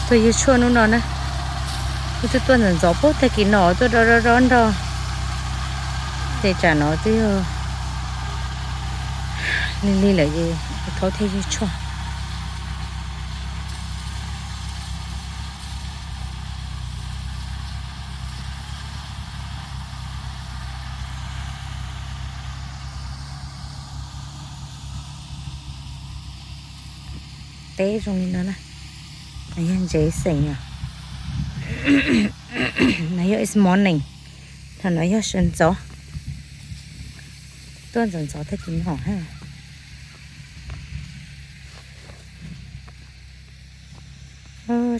Tuaj yug tshuaj hnub no na, kuv twb tuaj ntxov ntxov puag tag kis no tuaj rov rov rov nrog. Ces tsam no twb yog lig lig lawm ces kuv thaub thiaj yug tshuaj. Teb zoo li no na. No yog ntsev xeem os. No yog is morning. Thaum no yog sawv ntxov. Tuaj ntxov ntxov tag kis no hab.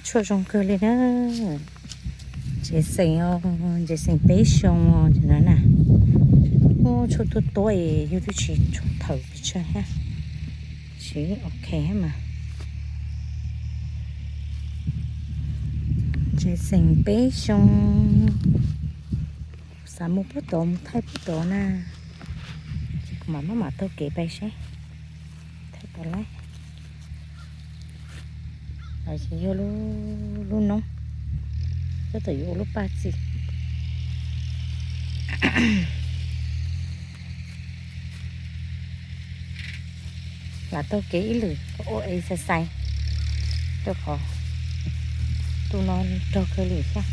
Tshuaj zoo kawg li na. Ntsev xeem os, ntsev xeem peb xyoo os no na. Tshuaj tuaj tuaj es yug twb tsis tshua thawm pes tsawg hab. Tsis ok hab mas. Ntsev xeem peb xyoo. Xav mus puag tod, mus thaij puag tod na. Ces kuv mam maj mam taug kev pais seb thaij puas laib. Ces yog lub noob, tab tom yuav ua lub paj txi. Lam taug kev ib lwm ua exercise rau qhov tus no rog kawg li thiab.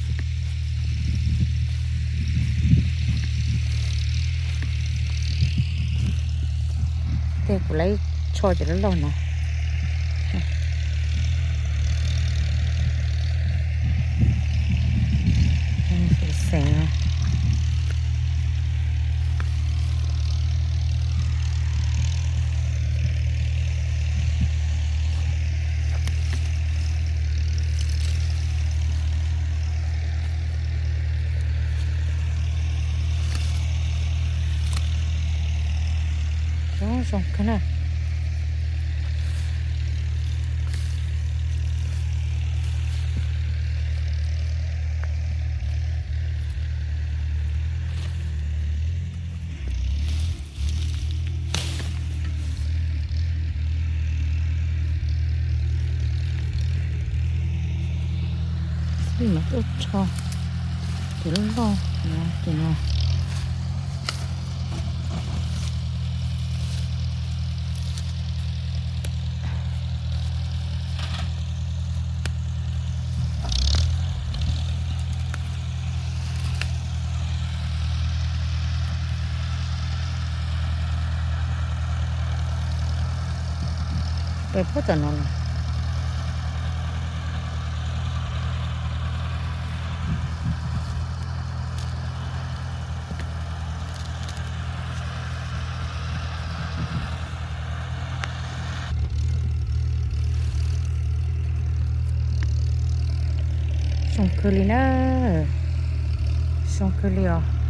Tej kuv laib tsho cov loj loj no. Xeem xeem. Zoo zoo kawg na. Xij mas tuaj tsho cov loj loj no ces no. Peb puag tom no los. Zoo kawg li na. Zoo kawg li os.